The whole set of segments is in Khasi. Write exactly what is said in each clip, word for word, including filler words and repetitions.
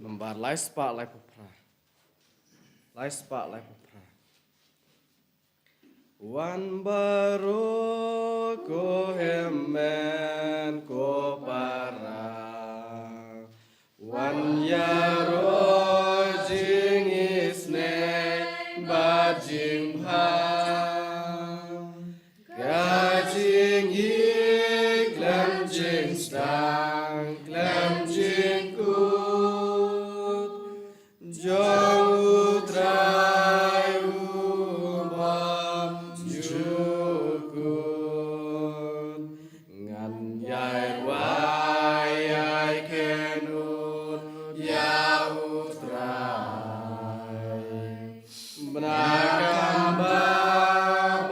Nambar lai spah laiphew phra. Lai spah laiphew phra. Wan baroh ko hynmen ko para. Wan ïaroh jingisynei bad jingbha. Ka jingïeit khlem jingsdang khlem jingkut jong U Trai u bym jukut. Ngan ïai rwai ïai kynnoh ïa U Trai. Bad kumba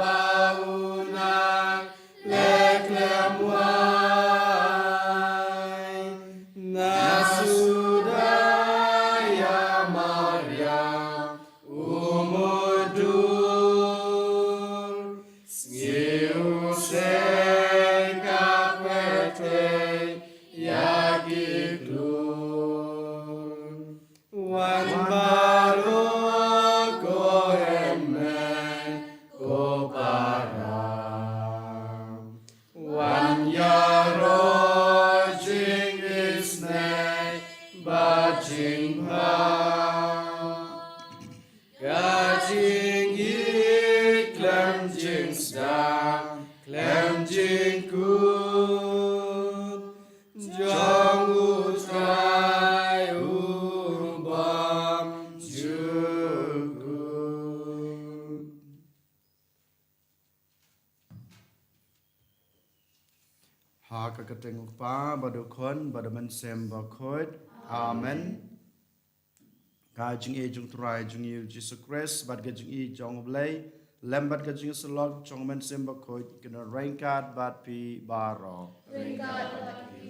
ba u nang leh khlem wai, nga suda ïa Maria u mudui. Sngi u seng ka pyrthei ïa ki klur. Wan baroh ko hynmen ko para. Wan ïaroh jingisynei bad jingbha. Ka jingïeit khlem jingsdang khlem jingkut jong U Trai u bym jukut. Ha ka kyrteng U Kpa bad U Khun bad U Mynsiem Bakhuid. Amen. Ka jingïeit jong U Trai jong ngi U Jisu Khrist bad ka jingïeit jong U Blei lem bad ka jingïasyllok jong U Mynsiem Bakhuid kin don ryngkat bad phi baroh. Ryngkat bad phi.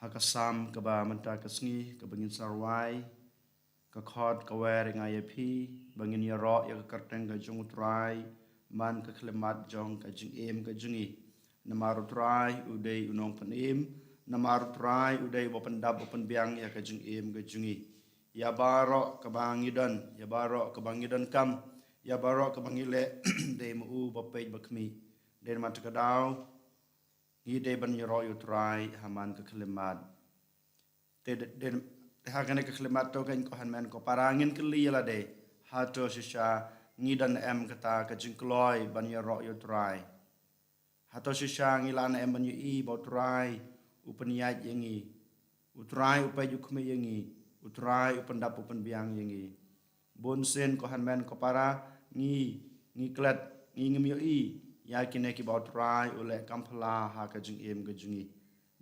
Ha ka Salm kaba mynta ka sngi kaba ngin sa rwai, ka khot ka wer nga ïa phi ba ngin ïaroh ïa ka kyrteng ka jong U Trai man ka khyllipmat jong ka jingim ka jong ngi. Namar U Trai u dei u nongpynim, namar U Trai u dei uba pyndap uba pynbiang ïa ka jingim ka jong ngi. Ïa baroh kaba ngi don, ïa baroh kaba ngi donkam, ïa baroh kaba ngi leh, dei ma u ba peit ba khmih. Dei namar kata ka daw ngi dei ban ïaroh ïa U Trai ha man ka khyllipmat. Te, te, te ha kane ka khyllipmat to kein ko hynmen ko para ngin kylli ïa lade, hato shisha ngi don em kata ka jingkloi ban ïaroh ïa U Trai? Hato shisha ngi la na em ban ïohi ba U Trai u pynïaid ïa ngi, U Trai u peit u khmih ïa ngi, U Trai u pyndap u pynbiang ïa ngi? Bun sien ko hynmen ko para ngi, ngi klet, ngi ngim ïohi ïa kine kiba U Trai u leh kam phylla ha ka jingim ka jong ngi.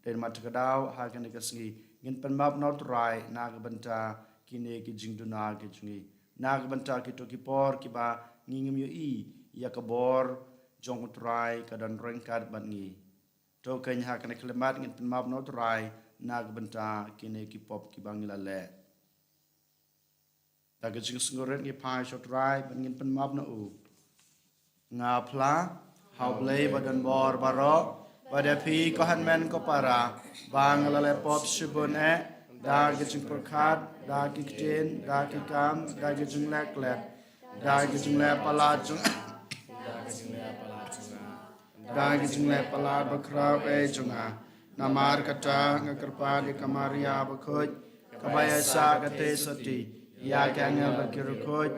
Dei namar kata ka daw ha kane ka sngi ngin pynmap na U Trai na ka bynta kine ki jingduna ki jong ngi, na ka bynta kito ki por kiba ngi ngim ïohi ïa ka bor jong U Trai ka don ryngkat bad ngi. To kein ha kane ka khyllipmat ngin pynmap na U Trai na ka bynta kine ki pop kiba ngi la leh. Da ka jingsngewrit ngi phai sha U Trai bad ngin pynmap na u. Nga phla ha U Blei ba don bor baroh, bad ïa phi ko hynmen ko para, ba nga la leh pop shibun eh, da ka jingpyrkhat, da ki ktien, da ki kam, da ki jingleh klet, da ki jingleh palat jong, da ki jingleh palat jong nga. Da ki jingleh palat bakhraw eh jong nga. Namar kata nga kyrpad ïa ka Maria bakhuid, kaba ïaisah ka theisotti ïa ki angel bad ki riewkhuid,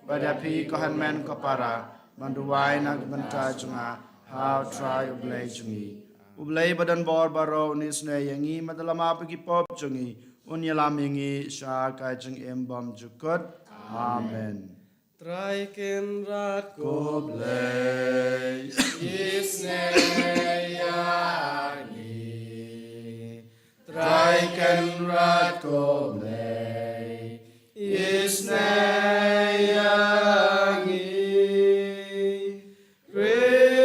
bad ïa phi ko hynmen ko para, ban duwai na ka bynta jong nga ha U Trai U Blei jong ngi. U Blei ba don bor baroh un isynei ïa ngi, bad un ïalam ïa ki pop jong ngi, un ïalam ïa ngi sha ka jingim bym jukut. Amen. Trai Kynrad ko Blei, isynei ïa ngi. Trai Kynrad ko Blei, isynei ïa ngi. Khristomam,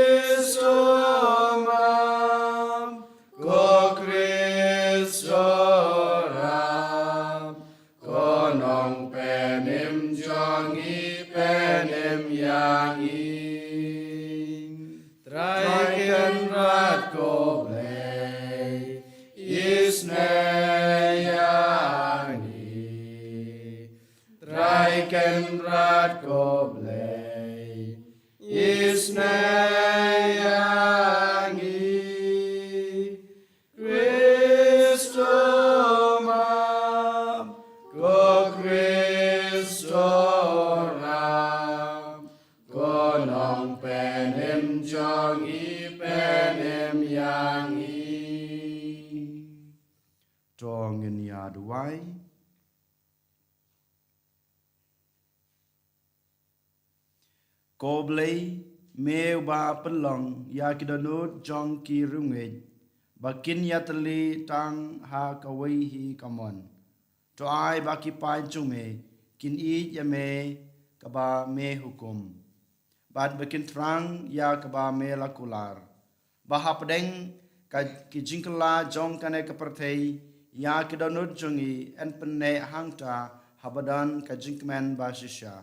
ko Khristorap, ko nongpynim jong ngi, pynim ïa ngi. Trai Kynrad ko Blei, To ngin ïa duwai. Ko Blei, me uba pynlong ïa ki dohnud jong ki riewngeit ba kin ïatylli tang ha kawei hi ka mon. To ai ba ki paid jong me kin ïeit ïa me kaba me hukum, bad ba kin thrang ïa kaba me la kular. Ba hapdeng ka ki jingkylla jong kane ka pyrthei, ïa ki dohnud jong ngi yn pynneh hangta haba don ka jingkmen ba shisha.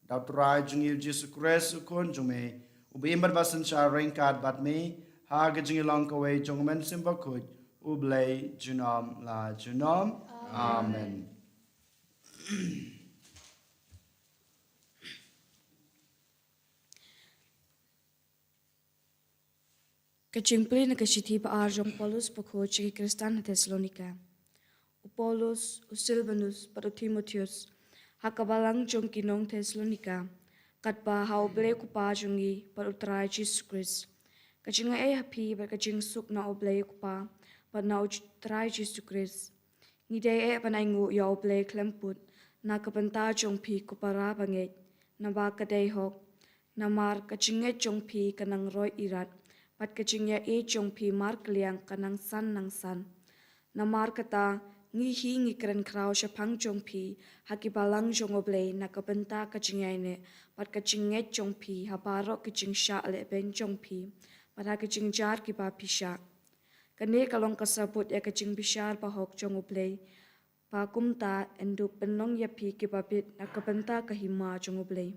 Da U Trai jong ngi U Jisu Khrist U Khun jong me, uba im bad ba synshar ryngkat bad me ha ka jingïalong kawei jong U Mynsiem Bakhuid, U Blei junom la junom. Amen. Ka jingpule na ka shithi ba ar jong Paulus bakhuid sha ki Khristan ha Thessalonika. U Paulus, u Silvanus, bad u Timotheus, ha ka balang jong ki nong Thessalonika, katba ha U Blei U Kpa jong ngi bad U Trai Jisu Khrist. Ka jingai ei ha phi bad ka jingsuk na U Blei U Kpa bad na U Trai Jisu Khrist. Ngi dei eh ban ainguh ïa U Blei khlem pud na ka bynta jong phi ko para bangeit, naba ka dei hok. Namar ka jingngeit jong phi ka nang roi irat, bad ka jingïaid jong phi markylliang ka nang san nang san. Namar kata, ngi hi ngi kren khraw shaphang jong phi ha ki balang jong U Blei na ka bynta ka jingïaineh bad ka jingngeit jong phi ha baroh ki jingshah lehbeiñ jong phi bad ha ki jingjar kiba phi shah. Kane ka long ka sabut ïa ka jingbishar bahok jong U Blei, ba kumta yn dup pynlong ïa phi kiba bit na ka bynta ka hima jong U Blei,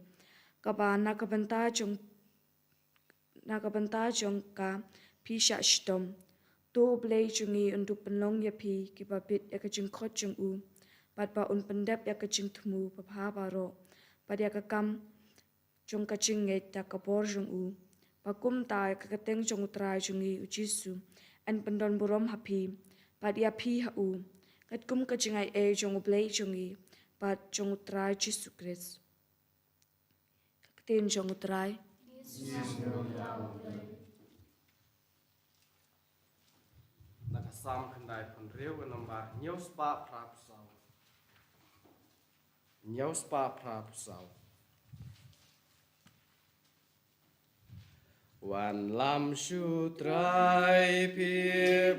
kaba na ka bynta jong na ka bynta jong ka phi shah shitom. To U Blei jong ngi un dup pynlong ïa phi kiba bit ïa ka jingkhot jong u, bad ba un pyndep ïa ka jingthmu babha baroh bad ïa ka kam jong ka jingngeit da ka bor jong u. Ba kumta ïa ka kyrteng jong U Trai jong ngi U Jisu yn pyndonburom ha phi bad ïa phi ha u, katkum ka jingai ei jong U Blei jong ngi bad jong U Trai Jisu Khrist. Ka ktien jong U Trai. Na ka Salm khyndaiphew hynriew, ka nombar hynñiew spah phraphew saw. Hynñiew spah phraphew saw. Wanlam shu Trai phi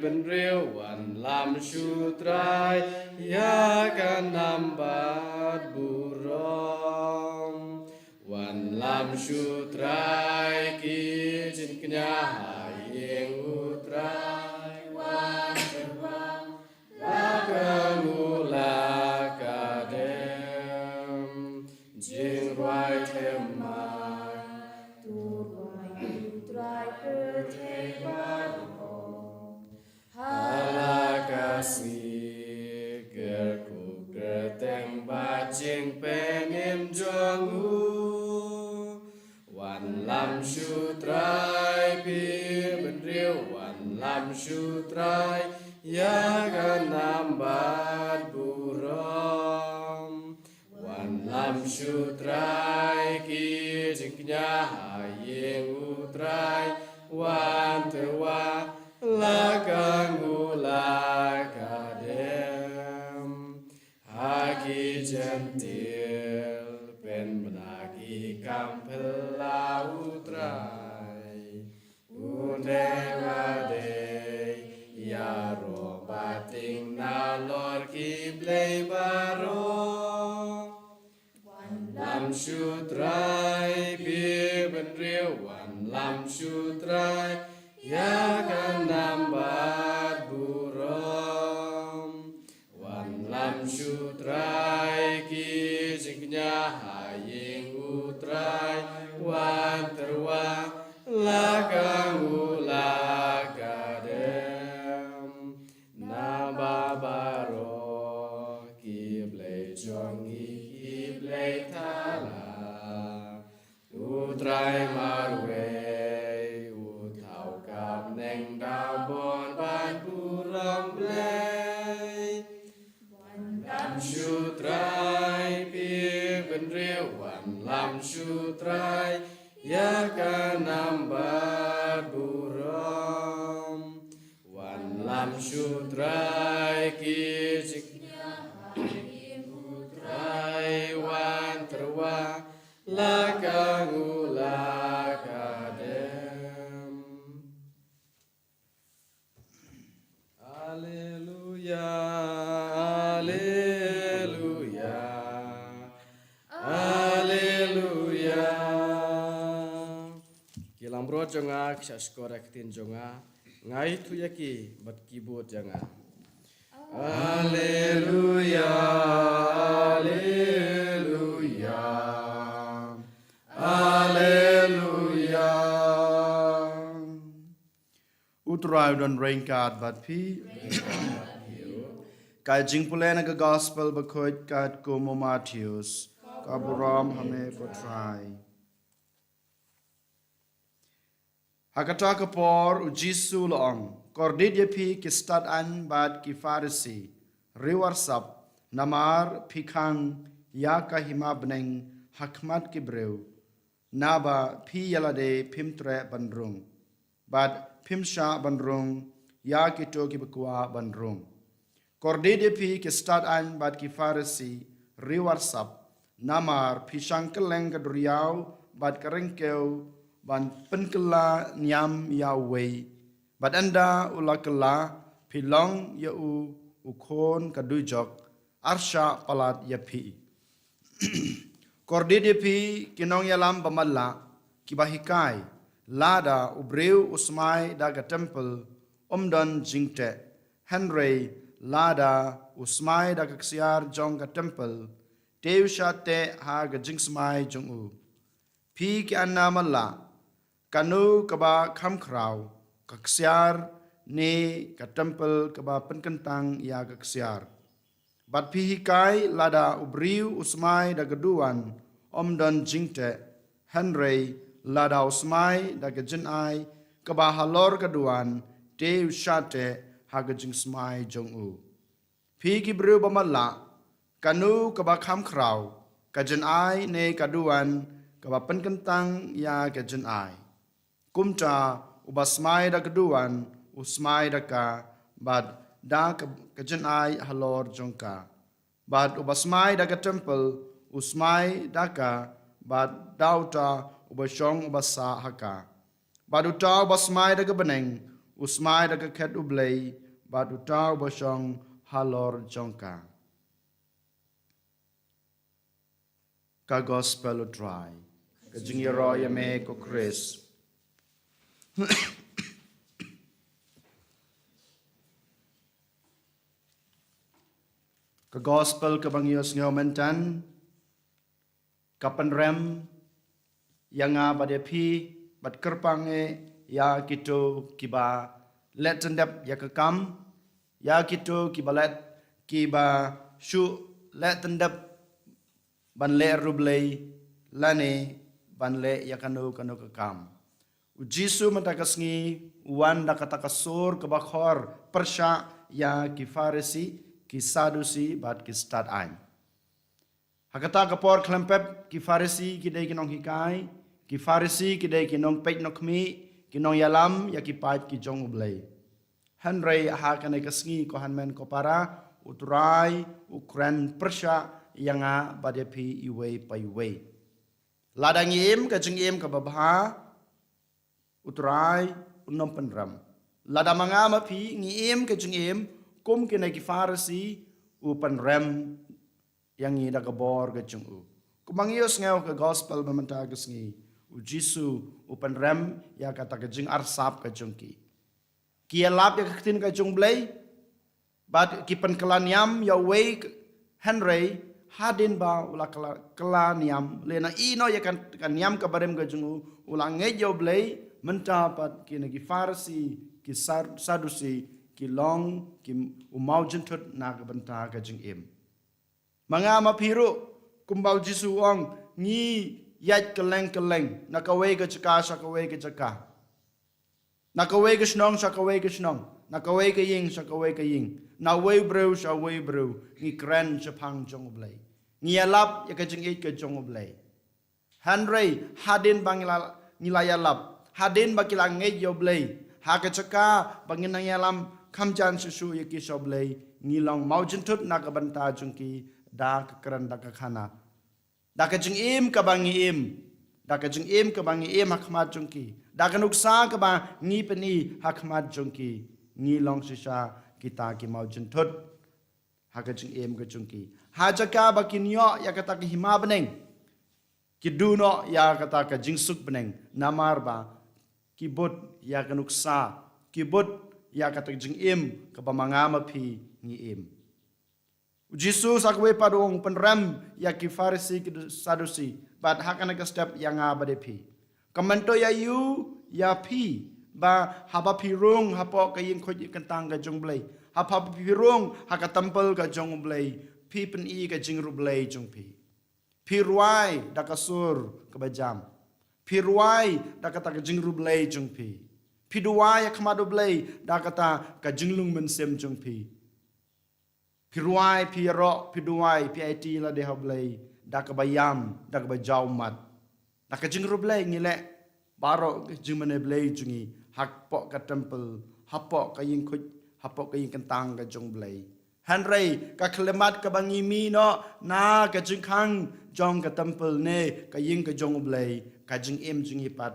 bynriew, wanlam shu Trai ïa ka nam bad burom. Wanlam shu Trai ki jingkñia ha ïing U Trai. Wan tyrwa la ka nguh la ka dem. Jingrwai thymmai. To rwai U Trai pyrthei baroh. Ha la ka sngi kyrkhu kyrteng bad jingpynim jong u. Wanlam shu Trai phi bynriew, wanlam shu Trai ïa ka nam bad burom. Wanlam shu Trai ki jingkñia ha ïing U Trai, wan tyrwa la ka nguh la ka dem. Ha ki Jentil pynbna ki kam phylla U Trai. Une la dei ïaroh ba tieng nalor ki blei baroh. Wanlam shu Trai phi bynriew, wanlam shu Trai ïa ka nam bad burom. Wanlam shu Trai ki jingkñia ha ïing U Trai, wan tyrwa la ka nguh la ka dem. Naba baroh ki blei jong ngi ki blei thala. U Trai marwei u thaw ka bneng da bor bad burom blei. Wanlam shu Trai phi bynriew, wanlam shu Trai ïa ka nam bad burom. Wanlam shu Trai Ai ki jingkyrkhu, Trai wan tyrwa, la ka nguh la ka dem. Alleluia, alleluia, alleluia. Ki langbrot jong nga ki shah shkor ïa ka ktien jong nga, nga ithuh ïa ki bad ki bud ïa nga. Alleluia, alleluia, alleluia. U Trai u don ryngkat bad phi. Ka jingpule na ka Gospel bakhuid katkum u Mathaios. Ka burom ha me ko Trai. Ha kata ka por u Jisu u la ong, kordit ïa phi ki stad aiñ bad ki Pharisi, riewsap, namar phi khang ïa ka hima bneng ha khmat ki briew, naba phi ïa lade phim treh ban rung, bad phim shah ban rung ïa kito kiba kwah ban rung. Kordit ïa phi ki stad aiñ bad ki Pharisi, riewsap, namar phi shang kylleng ka duriaw bad ka ryngkew ban pynkylla niam ïa uwei, bad ynda u la kylla, phi long ïa u u khun ka dujok. Arshah palat ïa phi. Kordit ïa phi ki nongïalam bamatlah, kiba hikai, lada u briew u smai da ka templ, um don jingteh, hynrei lada u smai da ka ksiar jong ka templ, te u shah teh ha ka jingsmai jong u. Phi ki anna matlah, kano kaba kham khraw, ka ksiar ne ka templ kaba pynkyntang ïa ka ksiar? Bad phi hikai, lada u briew u smai da ka duwan, um don jingteh, hynrei lada u smai da ka jingai kaba halor ka duwan, te u shah teh ha ka jingsmai jong u. Phi ki briew bamatlah, kano kaba kham khraw, ka jingai ne ka duwan kaba pynkyntang ïa ka jingai? Kumta uba smai da ka duwan u smai da ka, bad da ka, ka jingai halor jong ka. Bad uba smai da ka templ u smai da ka, bad da uta uba shong uba sah ha ka. Bad uta uba smai da ka bneng u smai da ka khet U Blei, bad uta uba shong halor jong ka. Ka Gospel u Trai. Ka jingïaroh ïa me ko Khrist. Ka Gospel kaba ngi ïohsngew mynta ka pynrem ïa nga bad ïa phi, bad kyrpang eh ïa kito kiba leh tyndep ïa ka kam, ïa kito kiba leh, kiba shu leh tyndep ban leh riewblei lane ban leh ïa kano kano ka kam. U Jisu mynta ka sngi u wan da kata ka sur kaba khor pyrshah ïa ki Pharisi, ki Sadusi bad ki stad aiñ. Ha kata ka por khlem pep, ki Pharisi ki dei ki nonghikai, ki Pharisi ki dei ki nongpeit nongkhmih, ki nongïalam ïa ki paid ki jong U Blei. Hynrei ha kane ka sngi ko hynmen ko para, u Trai u kren pyrshah ïa nga bad ïa phi iwei pa iwei. Lada ngi im ka jingim kaba bha, u Trai un ym pynrem. Lada ma nga ma phi ngi im ka jingim kum kine ki Pharisi, u pynrem ïa ngi da ka bor ka jong u. Kumba ngi ïohsngew ka Gospel ba mynta ka sngi, u Jisu u pynrem ïa kata ka jingarsap ka jong ki. Ki ïalap ïa ka ktien ka jong U Blei, bad ki pynkylla niam ïa uwei, hynrei hadien ba u la kylla, kylla niam, lane ïehnoh ïa ka, ka niam ka barim ka jong u, u la ngeit ïa U Blei. Mynta pat kine ki Pharisi, ki Sar-, Sadusi, ki long ki, u maw jynthut na ka bynta ka jingim. Ma nga ma phi ruh, kumba u Jisu u ong, ngi ïaid kylleng kylleng na kawei ka jaka sha kawei ka jaka, na kawei ka shnong sha kawei ka shnong, na kawei ka ïing sha kawei ka ïing, na uwei u briew sha uwei u briew, ngi kren shaphang jong U Blei, ngi ïalap ïa ka jingïeit ka jong U Blei. Hynrei hadien ba ngi la, ngi la ïalap, hadien ba ki la ngeit ïa U Blei, ha ka jaka ba ngin nang ïalam kham jan shuh shuh ïa ki sha U Blei, ngi long mawjynthut na ka bynta jong ki da ka kren, da ka khana. Da ka jingim kaba ngi im, da ka jingim kaba ngi im ha khmat jong ki, da ka nuksa kaba ngi pyni ha khmat jong ki, ngi long shisha kita ki mawjynthut ha ka jingim ka jong ki. Ha jaka ba kin ïoh ïa kata ka hima bneng, ki duh noh ïa kata ka jingsuk bneng, namar ba ki bud ïa ka nuksa, ki bud ïa kata ka jingim kaba ma nga ma phi ngi im. U Jisu sa kawei pat u ong, pynrem ïa ki Pharisi, ki Sadusi, bad ha kane ka step ïa nga bad ïa phi. Ka myntoi ïa u, ïa phi, ba haba phi rung hapoh ka ïingkhuid ïingkyntang ka jong U Blei, haba phi rung ha ka temple ka jong U Blei, phi pyni ka jingriewblei jong phi. Phi rwai da ka sur kaba jam. Phi rwai da kata ka jingriewblei jong phi. Phi duwai ha khmat U Blei da kata ka jinglong mynsiem jong phi. Phi rwai, phi ïaroh, phi duwai, phi aiti ïa lade ha U Blei da kaba ïam, da kaba jaw mat. Da ka jingriewblei ngi leh baroh ka jingmane Blei jong ngi hapoh ka temple, hapoh ka ïingkhuid, hapoh ka ïingkyntang ka jong U Blei. Hynrei ka khyllipmat kaba ngi mih noh na ka jingkhang jong ka temple ne ka ïing ka jong U Blei, ka jingim jong ngi pat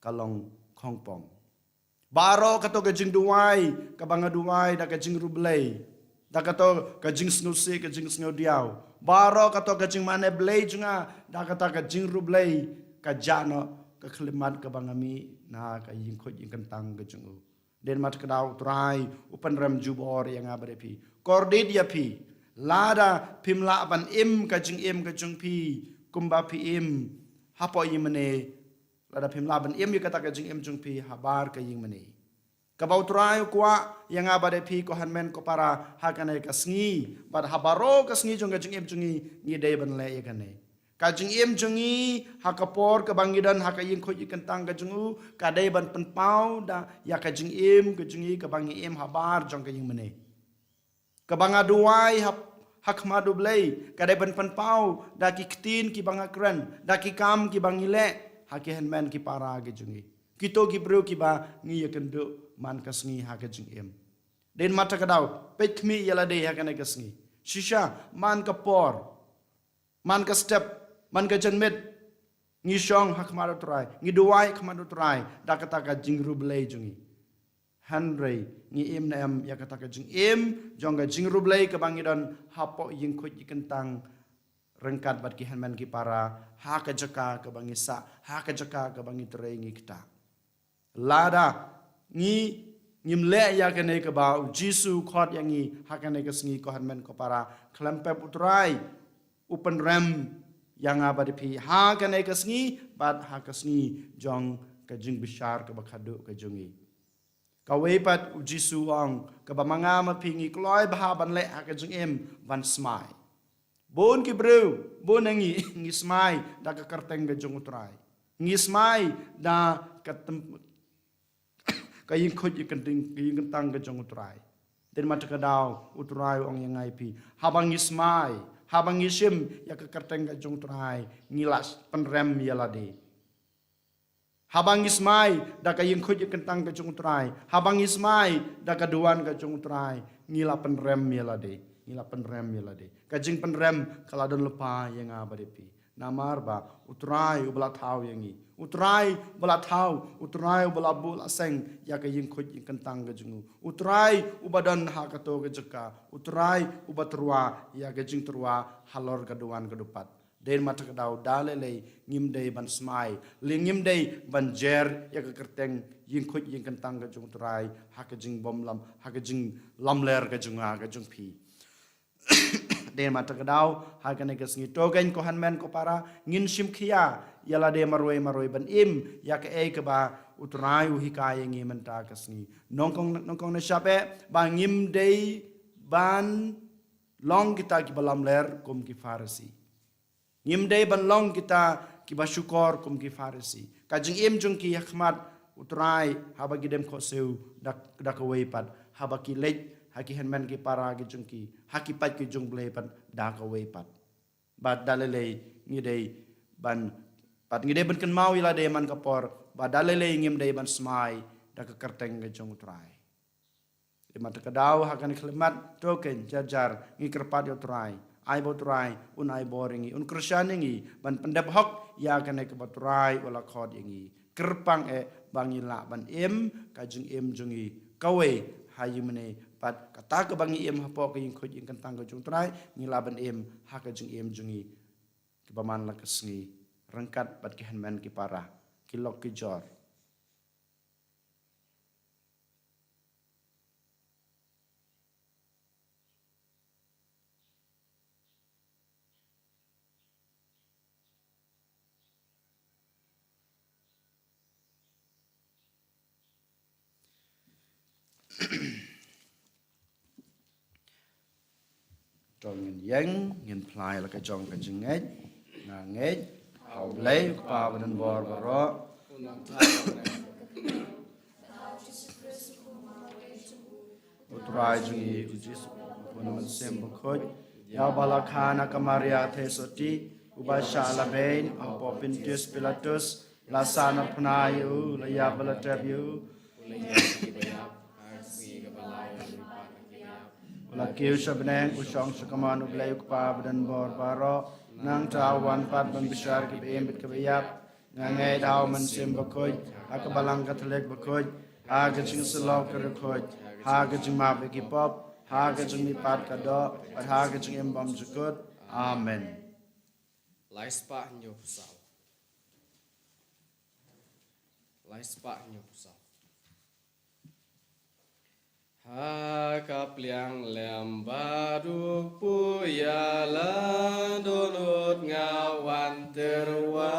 ka long khongpong. Baroh kato ka jingduwai kaba nga duwai da ka jingriewblei, da kato ka jingsngewsih, ka jingsngewdiaw, baroh kato ka jingmane Blei jong nga da kata ka jingriewblei, ka jah noh, ka khyllipmat kaba nga mih na ka ïingkhuid ïingkyntang ka jong u. Dei namar kata ka daw U Trai u pynrem jubor ïa nga bad ïa phi. Kordit ïa phi, lada phim lah ban im ka jingim ka jong phi kumba phi im hapoh ïingmane, lada phim lah ban im ïa kata ka jingim jong phi habar ka ïingmane. Kaba U Trai u kwah ïa nga bad ïa phi, ko hynmen ko para, ha kane ka sngi bad ha baroh ka sngi jong ka jingim jong ngi, ngi dei ban leh ïa kane. Ka jingim jong ngi ha ka por kaba ngi don ha ka ïingkhuid ïingkyntang ka jong u ka dei ban pynpaw da ïa ka jingim ka jong ngi kaba ngi im habar jong ka ïingmane. Kaba nga duwai ha, ha khmat U Blei ka dei ban pynpaw da ki ktien kiba nga kren, da ki kam kiba ngi leh ha ki hynmen ki para ki jong ngi, kito ki briew kiba ngi ïakynduh man ka sngi ha ka jingim. Dei namar kata ka daw, peit khmih ïa lade ha kane ka sngi. Shisha man ka por, man ka step, man ka janmiet, ngi shong ha khmat U Trai, ngi duwai ha khmat U Trai da kata ka jingriewblei jong ngi. Hynrei ngi im ne em ïa kata ka jingim jong ka jingriewblei kaba ngi don hapoh ïingkhuid ïingkyntang ryngkat bad ki hynmen ki para, ha ka jaka kaba ngi sah, ha ka jaka kaba ngi trei ngi ktah? Lada ngi, ngim leh ïa kane kaba U Jisu u khot ïa ngi ha kane ka sngi, ko hynmen ko para, khlem pep U Trai u pynrem ïa nga bad ïa phi ha kane ka sngi bad ha ka sngi jong ka jingbishar kaba khadduh ka jong ngi. Kawei pat, U Jisu u ong, kaba ma nga ma phi ngi kloi bha ban leh ha ka jingim, ban smai. Bun ki briew, bun na ngi, ngi smai da ka kyrteng ka jong U Trai. Ngi smai da ka tem-, ka ïingkhuid ïingkyntang, ka ïingkyntang ka jong U Trai. Dei namar kata ka daw U Trai u ong ïa nga ïa phi, haba ngi smai, haba ngi shim ïa ka kyrteng ka jong U Trai, ngi la pynrem ïa lade. Haba ngi smai da ka ïingkhuid ïingkyntang ka jong U Trai, haba ngi smai da ka duwan ka jong U Trai, ngi la pynrem ïa lade, ngi la pynrem ïa lade. Ka jingpynrem ka la don lypa ïa nga bad ïa phi. Namar ba U Trai uba la thaw ïa ngi, U Trai uba la thaw, U Trai uba la buh la seng ïa ka ïingkhuid ïingkyntang ka jong u, U Trai uba don ha kato ka jaka, U Trai uba tyrwa ïa ka jingtyrwa halor ka duwan ka dupat. Dei namar kata ka daw da lei lei ngim dei ban smai, lei ngim dei ban jer ïa ka kyrteng ïingkhuid ïingkyntang ka jong U Trai ha ka jingbymlam, ha ka jinglamler ka jong nga ka jong phi. Dei namar kata ka daw ha kane ka sngi, to kein ko hynmen ko para, ngin shim khia ïa lade marwei marwei ban im ïa kaei kaba U Trai u hikai ïa ngi mynta ka sngi. Nyngkong, nyngkong ne shaphrang ba ngim dei ban long kita kiba lamler kum ki Pharisi. Ngim dei ban long kita kiba shukor kum ki Pharisi. Ka jingim jong ki ha khmat U Trai haba ki dem khohsiew da, da kawei pat, haba ki leit ha ki hynmen ki para ki jong ki, ha ki paid ki jong U Blei pat da kawei pat. Bad da lei lei ngi dei ban, bad ngi dei ban kynmaw ïa lade man ka por ba da lei lei ngim dei ban smai da ka kyrteng ka jong U Trai. Te mynta ka daw ha kane ka khyllipmat, to kein jar jar ngi kyrpad ïa U Trai. Ai ba U Trai un ai bor ïa ngi, un kyrshan ïa ngi ban pyndep hok ïa kane kaba U Trai u la khot ïa ngi. Kyrpang eh ba ngi lah ban im ka jingim jong ngi kawei ha ïing mane, bad kata kaba ngi im hapoh ka ïing khuid ïing kyntang ka jong U Trai, ngi lah ban im ha ka jingim jong ngi kiba man la ka sngi, ryngkat bad ki hynmen ki para, ki lok ki jor. To ngin ïeng, ngin phla ïa la ka jong ka jingngeit. Nga ngeit ha U Blei U Kpa badonbor baroh, U Trai jong ngi U Jisu, U Mynsiem Bakhuid, ïa uba la kha na ka Maria Theisotti, uba shah la beiñ hapoh Pontius Pilatus, la sahnarphna ïa u, la ïap bad la tep ïa u, u la kiew sha bneng, u shong sha kamon U Blei U Kpa badonbor baroh. Nangta u wan pat ban bishar kiba im bad kiba ïap. Nga ngeit ha U Mynsiem Bakhuid, ha ka Balang Katholik bakhuid, ha ka jingïasyllok ka riewkhuid, ha ka jingmap ïa ki pop, ha ka jingmihpat ka doh, bad ha ka jingim bymjukut. Amen. Lai spah hynñiew phew saw. Lai spah hynñiew phew saw. Ha ka pliang lem bad u kpu ïa la dohnud nga wan tyrwa.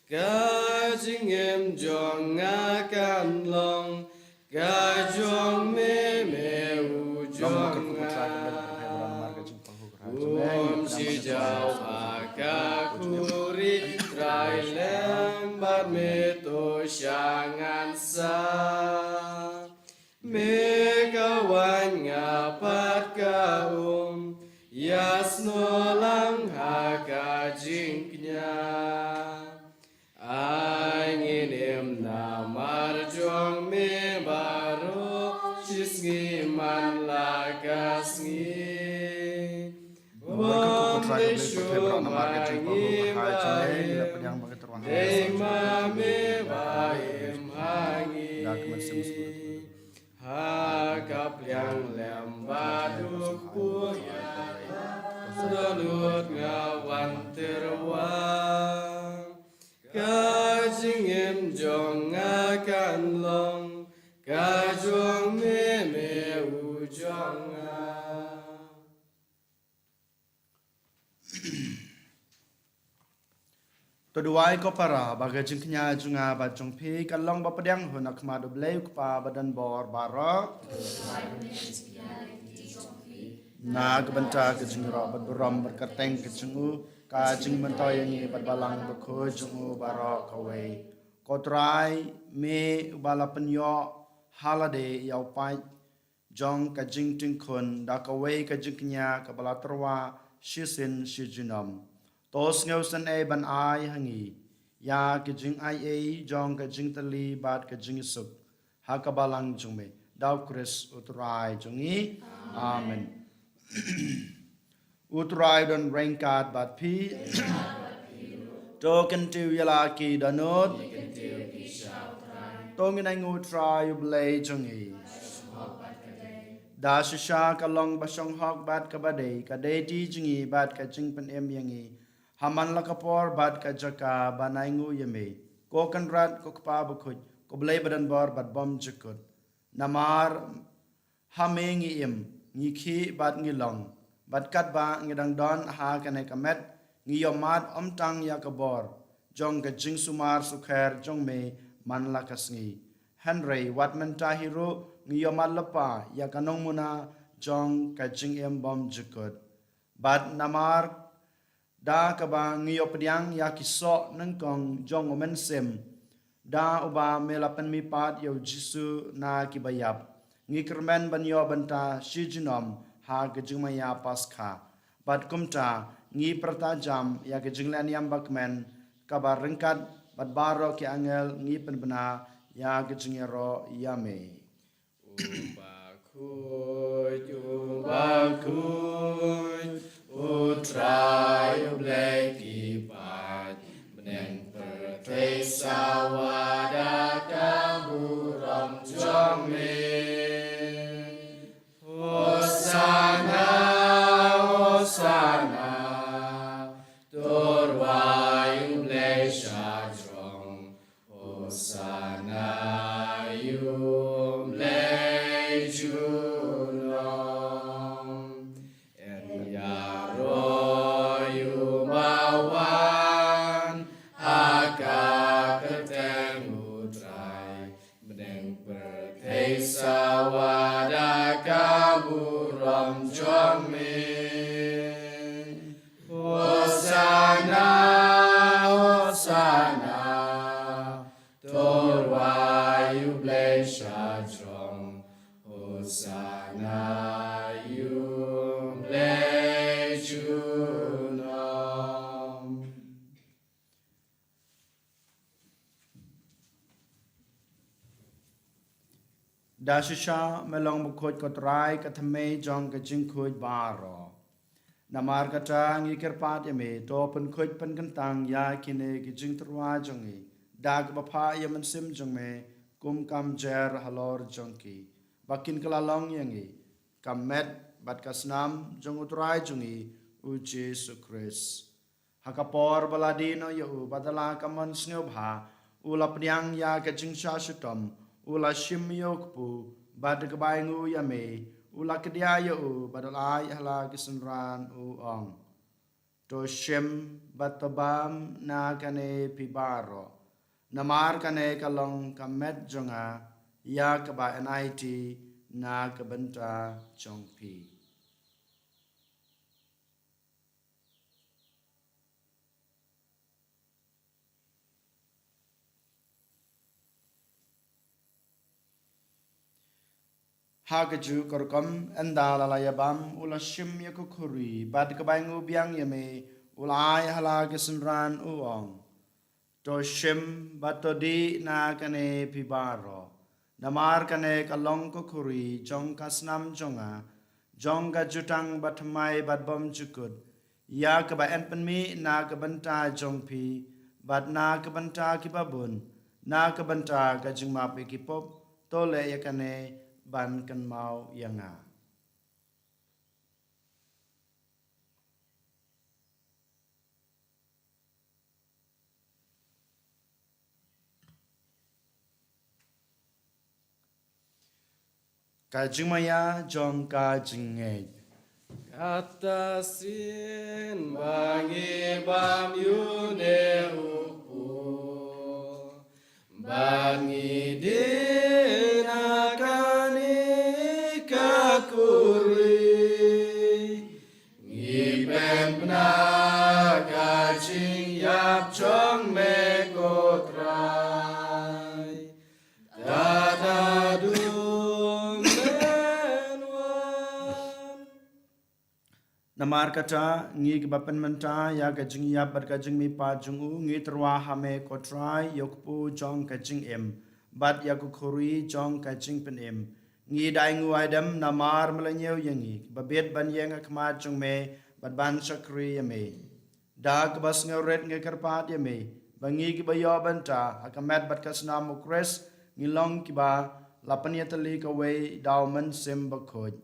Ka jingim jong nga kan long ka jong me, me u jong nga. Kum shi jaw ha ka khuri Trai lem bad me to sha ngan sa. Me ka waiñ nga pat ka um, ïasnoh lang ha ka jingkñia. Ai ngin im namar jong me baroh shisngi man la ka sngi. Bym dei shuh ma ngi ba im ha ngi, dei ma me ba im ha ngi. Ha ka pliang lem bad u kpu ïa la dohnud nga wan tyrwa. Ka jingim jong nga kan long ka jong me, me u jong nga. To duwai ko para ba ka jingkñia jong nga bad jong phi kan long ba pdiang hun ha khmat U Blei U Kpa badonbor baroh. Na ka bynta ka jingïaroh bad burom bad kyrteng ka jong u, ka jingmyntoi ïa ngi bad Balang Bakhuid jong u baroh kawei. Ko Trai, me uba la pynïoh ha lade ïa u paid jong ka jingtieng khun da kawei ka jingkñia kaba la tyrwa shisien shi junom. To sngewsynei ban ai ha ngi ïa ka jingaiei jong ka jingtylli bad ka jingsuk ha ka Balang jong me, da U Khrist U Trai jong ngi. Amen. U Trai u don ryngkat bad phi. To kyntiew ïa la ki dohnud. To ngin ainguh U Trai U Blei jong ngi. Da shisha ka long ba shong hok bad kaba dei, ka dei ti jong ngi bad ka jingpynim ïa ngi ha man la ka por bad ka jaka ban ainguh ïa me, ko Kynrad, ko Kpa Bakhuid, ko Blei badonbor bad bymjukut. Namar ha me ngi im, ngi khih bad ngi long, bad katba ngi dang don ha kane ka met, ngi ïohmad ym tang ïa ka bor jong ka jingsumar sukher jong me man la ka sngi, hynrei wat mynta hi ruh ngi ïohmad lypa ïa ka nongmuna jong ka jingim bymjukut. Bad namar da kaba ngi ïoh pdiang ïa ki soh nyngkong jong U Mynsiem, da uba me la pynmihpat ïa U Jisu na kiba ïap, ngi kyrmen ban ïoh bynta shi junom ha ka jingmaïa Paskha. Bad kumta ngi pyrta jam ïa ka jinglehniam bakmen kaba ryngkat bad baroh ki angel, ngi pynbna ïa ka jingïaroh ïa me. Uba khuid, uba khuid, U Trai U Blei ki paid, bneng pyrthei sawa da ka burom jong me. Hosanna, Hosanna, to rwai U Blei shajrong. Hosanna ïa U Blei junom. Yn ïaroh ïa uba wan ha ka kyrteng U Trai. Bneng pyrthei sawa da ka burom jong me. Hosanna, Hosanna, to rwai U Blei shajrong. Hosanna ïa U Blei junom. Da shisha me long bakhuid ko Trai, ka thymmei jong ka jingkhuid baroh. Namar kata ngi kyrpad ïa me, to pynkhuid pynkyntang ïa kine ki jingtyrwa jong ngi da kaba phah ïa u Mynsiem jong me, kum kam jer halor jong ki, ba kin kylla long ïa ngi ka met bad ka snam jong U Trai jong ngi U Jisu Khrist. Ha ka por ba la die noh ïa u, bad da la ka mon sngewbha, u la pdiang ïa ka jingshah shitom, u la shim ïa u kpu, bad da kaba ainguh ïa me, u la kdiah ïa u, bad u la ai ha la ki synran, u ong: To shim bad to bam na kane phi baroh, namar kane ka long ka met jong nga, ïa kaba yn aiti na ka bynta jong phi. Ha kajuh ka rukom, ynda la la ïa bam, u la shim ïa ka khuri, bad kaba ainguh biang ïa me, u la ai ha la ki synran, u ong: To shim bad to dih na kane phi baroh, namar kane ka long ka khuri jong ka snam jong nga, jong ka jutang bathymmai bad bymjukut, ïa kaba yn pynmih na ka bynta jong phi, bad na ka bynta kiba bun, na ka bynta ka jingmap ïa ki pop. To leh ïa kane ban kynmaw ïa nga. Ka jingmaïa jong ka jingngeit. Kata shisien ba ngi bam ïa une u kpu, bad ngi dih na kane ka khuri, ngi pynbna ka jingïap jong me ko Trai, tad haduh men wan. Namar kata, ngi kiba pynmynta ïa ka jingïap bad ka jingmihpat jong u, ngi tyrwa ha me ko Trai, ïa u kpu jong ka jingim, bad ïa ka khuri jong ka jingpynim. Ngi da ainguh aidem namar me la ñiew ïa ngi, ba bit ban ïeng ha khmat jong me, bad ban shakri ïa me. Da kaba sngewrit ngi kyrpad ïa me, ba ngi kiba ïoh bynta ha ka met bad ka snam u Khrist, ngi long kiba la pynïatylli kawei da u Mynsiem Bakhuid.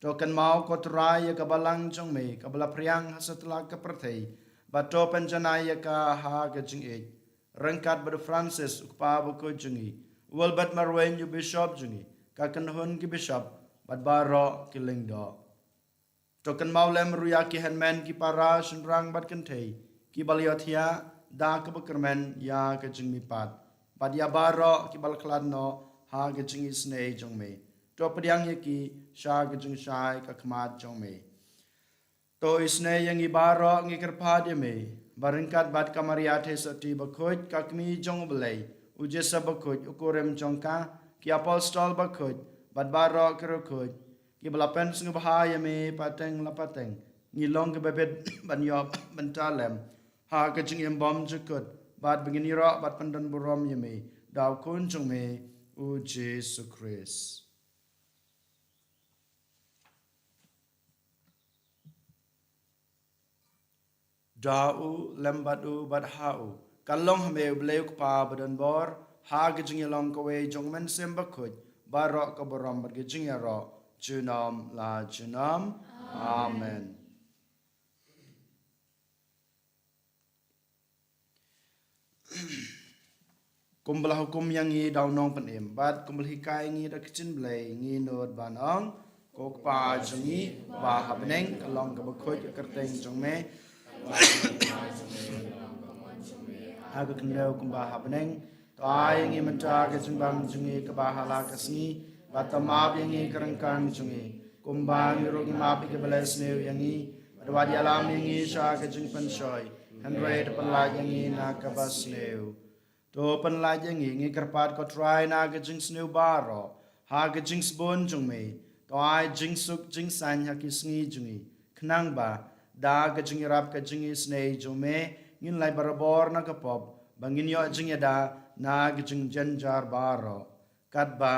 To kynmaw ko Trai ïa ka balang jong me, kaba la phriang ha satlak ka pyrthei, bad to pynjanai ïa ka ha ka jingïeit, ryngkat bad u Francis u kpa bakhuid jong ngi, u Albert Marwein u bishop jong ngi, ka kynhun ki bishop, bad baroh ki lyngdoh. To kynmaw lem ruh ïa ki hynmen ki para shynrang bad kynthei, kiba la ïohthiah da kaba kyrmen ïa ka jingmihpat, bad ïa baroh kiba la khlad noh ha ka jingisynei jong me. To pdiang ïa ki sha ka jingshai ka khmat jong me. To isynei ïa ngi baroh, ngi kyrpad ïa me, ba ryngkat bad ka Maria Theisotti bakhuid, ka kmie jong u Blei, u Joseph bakhuid, u kurim jong ka, ki apostol bakhuid, bad baroh ki riewkhuid, kiba la pynsngewbha ïa me pateng la pateng, ngi long kiba bit ban ïoh bynta lem ha ka jingim bymjukut, bad ba ngin ïaroh bad pyndonburom ïa me da u Khun jong me, u Jisu Khrist. Da u, lem bad u, bad ha u. Ka long ha me u Blei u Kpa badonbor, ha ka jingïalong kawei jong u Mynsiem Bakhuid, baroh ka burom bad ka jingïaroh, junom la junom. Amen. Kumba la hukum ïa ngi da u Nongpynim, bad kumba la hikai ngi da ka ktien Blei, ngi nud ban ong, Ko Kpa jong ngi, ba ha bneng, ka long kaba khuid ka kyrteng jong me, ha ka khyndew kumba ha bneng, to ai ïa ngi mynta ka jingbam jong ngi kaba ha la ka sngi, bad to map ïa ngi ka ryngkang jong ngi, kumba ngi ruh ngi map ïa kiba leh sniew ïa ngi, bad wat ïalam ïa ngi sha ka jingpynshoi, hynrei to pynlait ïa ngi na kaba sniew. To pynlait ïa ngi, ngi kyrpad ko Trai na ka jingsniew baroh, ha ka jingsbun jong me, to ai jingsuk jingsaiñ ha ki sngi jong ngi, khnang ba, da ka jingïarap ka jingisynei jong me, ngin lait barabor na ka pop, ba ngin ïoh jingïada, na ka jingjynjar baroh. Katba,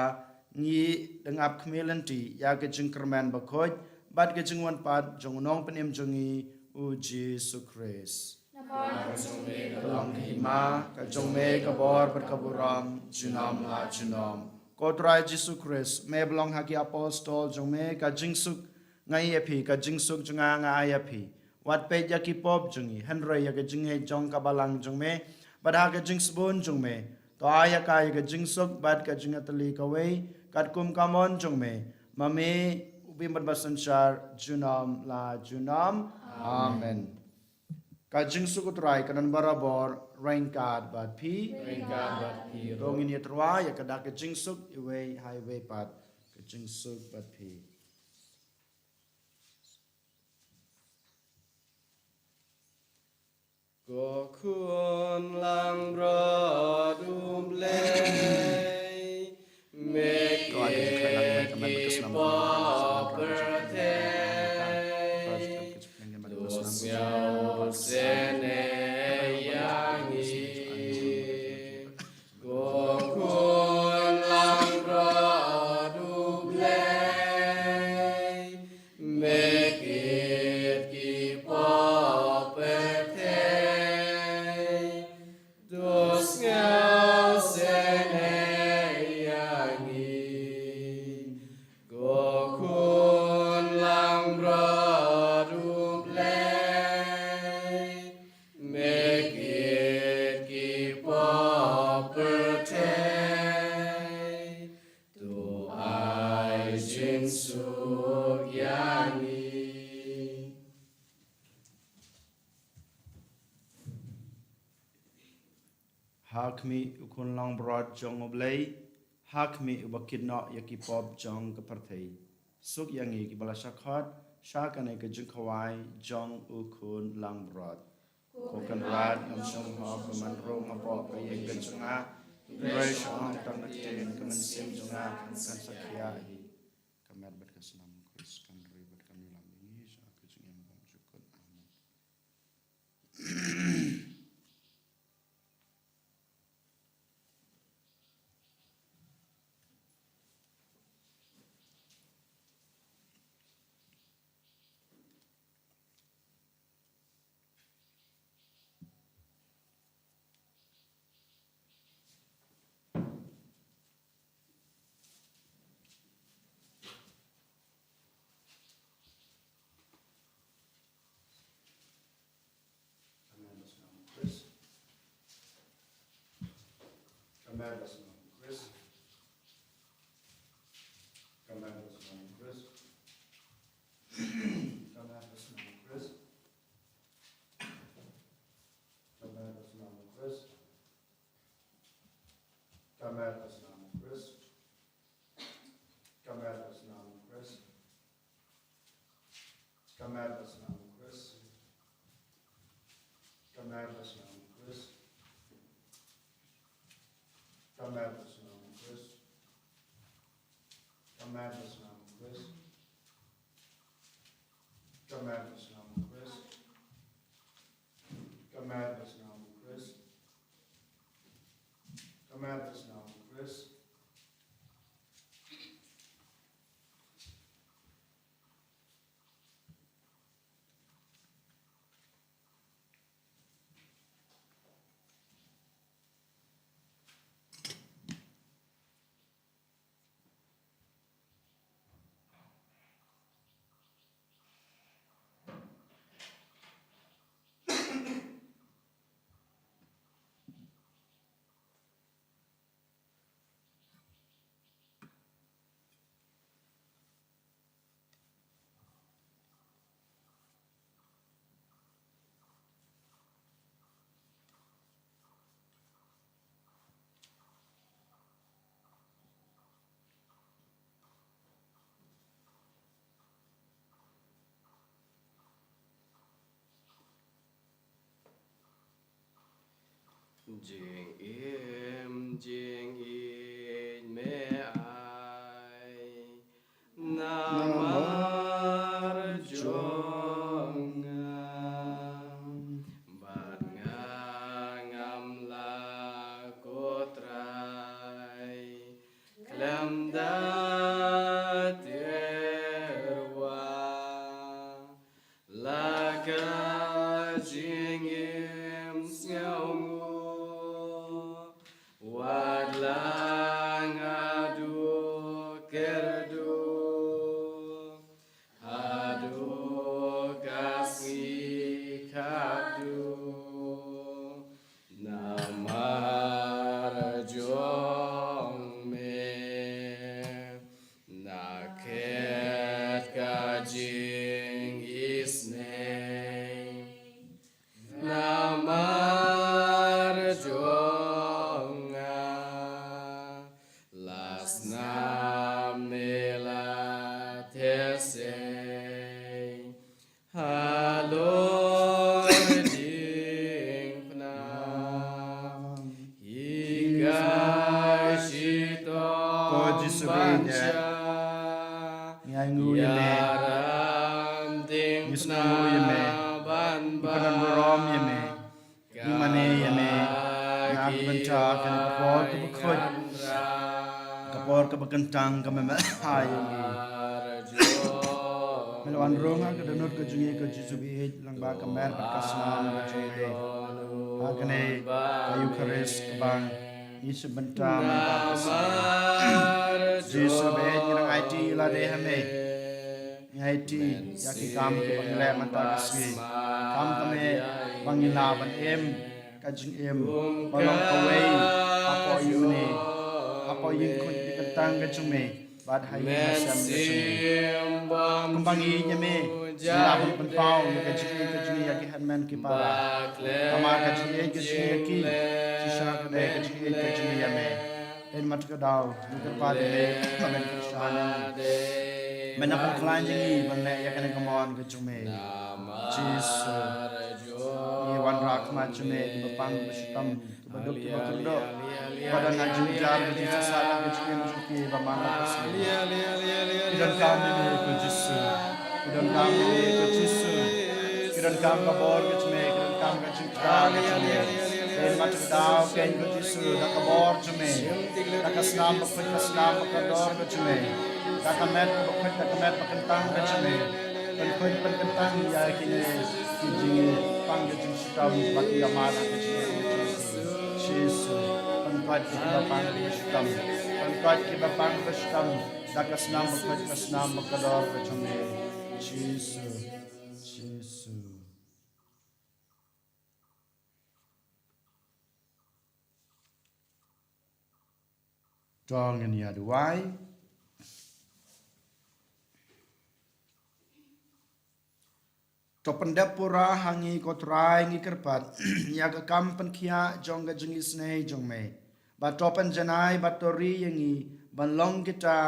ngi dang ap khmih lynti, ïa ka jingkyrmen bakhuid, bad ka jingwan pat, jong u Nongpynim jong ngi, u Jisu Khrist. Ka long ka hima, ka jong me ka bor bad ka burom, junom la junom. Ko Trai Jisu Khrist, me ba long ha ki apostol jong me, ka jingsuk nga ai ïa phi, ka jingsuk jong nga nga ai ïa phi. Wat peit ïa ki pop jong ngi, hynrei ïa ka jingngeit jong ka balang jong me, bad ha ka jingsbun jong me. To ai ïa ka ïa ka jingsuk, bad ka jingïatylli kawei, katkum ka mon jong me. Ma me, u bym bad ba synshar, junom la junom. Amen. Ka jingsuk u Trai kan don barabor, ryngkat bad phi. Ryngkat bad phi. To ngin ïa tyrwa, ïa ka dak ka jingsuk, iwei ha iwei pat. Ka jingsuk bad phi. Ko Khun langbrot u Blei, me kit ki pop pyrthei, to sngewsynei ïa ngi. Ko Khun langbrot u Blei, me kit ki pop pyrthei, to sngewsynei ïa ngi. Ko Khun langbrot u Blei, me kit ki pop pyrthei, to ai jingsuk ïa ngi. Ha khmih u Khun langbrot jong u Blei, ha khmih uba kit noh ïa ki pop jong ka pyrthei. Suk ïa ngi kiba la shah khot, sha kane ka jingkhawai jong u Khun langbrot. Ko Kynrad, ngam shym hok ba man rung hapoh ka ïing ka jong nga, hynrei shu ong tang ka ktien, ka mynsiem jong nga kan sa khia hi. Ka met bad ka snam u Khrist kan ri bad kan ïalam ïa ngi sha ka jingim bymjukut. Amen. Ka met bad ka snam u Khrist. Ka met bad ka snam u Khrist. Ka met bad ka snam u Khrist. Ka met bad ka snam u Khrist. Ka met bad ka snam u Khrist. Ka met bad ka snam u Khrist. Ka met bad ka snam u Khrist. Ka met bad ka snam u Khrist. Ka met bad ka snam u Khrist. Ka met bad ka snam u Khrist. Ka met bad ka snam u Khrist. Ka met bad ka snam u Khrist. Ka met bad ka snam u Khrist. Jingim jingïeit me ai namar jong nga, bad nga ngam lah, ko Trai, khlem da tyrwa. La ka jingim sngewnguh, wat la nga duh kyrduh, haduh ka sngi khatduh, namar jong me. Na khet ka jingisnei namar jong nga, la snam ne la theh sei halor diengphna. Hikai shitom, ko Jisu, bad ngi ai nguh ïa me, ngi sngewnguh ïa me, ngi pyndonkam burom ïa me. Ngi mane ïa me na ka bynta kane ka por kaba khuid, ka por kaba kyntang kaba me ai ïa ngi. Me la wan rung ha ka dohnud ka jong ngi, ko Jisu baieit, lyngba ka met bad ka snam ka jong me. Ha kane ka Eukharist kaba ngi sngewbynta mynta ka sngi, Jisu baieit, ngi dang aiti ïa lade ha me. Ngi aiti ïa ki kam kiba ngi leh mynta ka sngi. Khamtam eh ba ngi lah ban im ka jingim ba long kawei hapoh ïing une, hapoh ïing khuid kyntang ka jong me, bad ha ïing ha sem ka jong me. Kumba ngi ïeit ïa me, ngi lah ban pynpaw ïa ka jingïeit ka jong ngi ïa ki hynmen ki para. Namar ka jingïeit ka jong ngi ïa ki, shisha ka dei ka jingïeit ka jong ngi ïa me. Hynmen ka daw ngi kyrpad ïa me ba men kyrshan ïa ngi, men pynkhlaiñ ïa ngi ban leh ïa kane ka mon ka jong me. Jisu, ngi wanrah khmat jong me kiba pang kiba shitom, kiba duk kiba kyrduh, kiba don ha jingjar ka jingsasaid ka jingim jong ki ba man la ka sngi. Ki donkam ïa me ko Jisu. Ki donkam ïa me ko Jisu. Ki donkam ka bor ka jong me, ki donkam ka jingkyrkhu ka jong me. Hynmen ka daw keiñ ko Jisu, da ka bor jong me, da ka snam bakhuid, ka snam bakordor ka jong me, da ka met bakhuid, da ka met bakyntang ka jong me. Pynkhuid pynkyntang ïa kine ki jingpang ka jingshitom bad ïa ma da ka jingim ka jong me. Jisu, pynkhuid kiba pang kiba shitom, pynkhuid kiba pang kiba shitom da ka snam bakhuid, ka snam bakordor ka jong me. Jisu, Jisu. To ngin ïa duwai. To pyndep pura ha ngi ko Trai, ngi kyrpad, ïa ka kam pynkhiah jong ka jingisynei jong me. Bad to pynjanai bad to ri ïa ngi ban long kita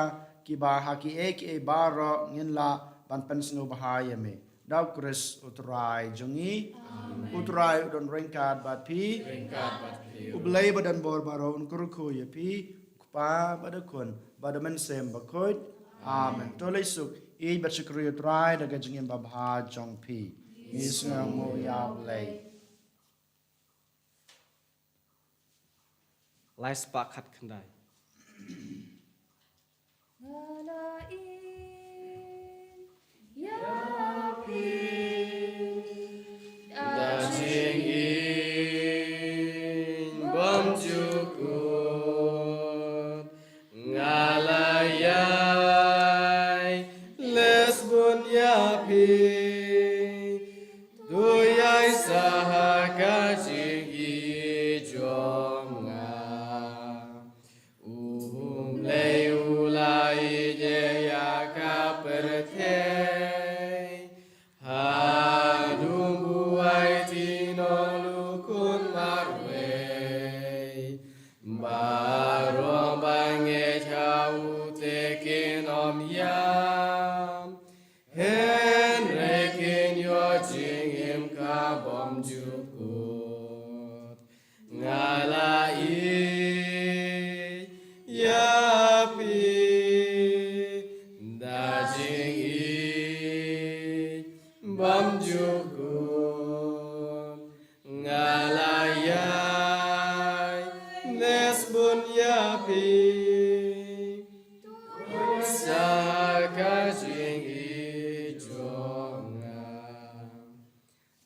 kiba ha kiei kiei baroh ngin lah ban pynsngewbha ïa me. Da u Khrist u Trai jong ngi. Amen. U Trai u don ryngkat bad phi. Ryngkat bad phi. U Blei ba don bor baroh un kyrkhu ïa phi, u Kpa bad u Khun bad u Mynsiem Bakhuid. Amen. To leit suk, ïeit bad shakri ïa u Trai da ka jingim babha jong phi. Ngi sngewnguh ïa u Blei. Lai spah khatkhyndai. Nga la ïeit ïa phi da jingim bymjukut. Nga la ïai leh bun ïa phi, to ïai sah ha ka jingïeit jong nga. U Blei u la ïeit ïa ka pyrthei haduh ba u ai Trai u Khun marwei, baroh ba ngeit ha u te kin ym ïap, hynrei kin ïoh jingim ka bymjukut. Nga bam ju kut. Nga la ïai nes bun ïa phi, sa ka jingïeit jong nga.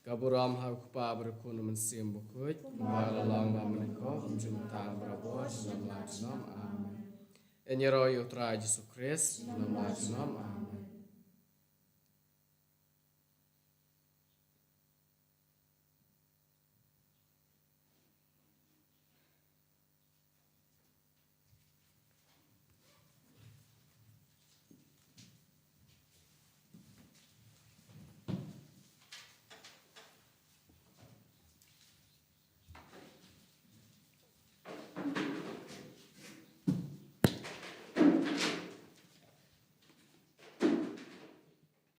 Ka burom ha u Kpa bad u Khun u Mynsiem Bakhuid, ba la long ba mynnyngkong, mynta bad barabor, junom la junom. Amen. Ïaroh ïa u Trai Jisu Khrist, junom la junom. Amen.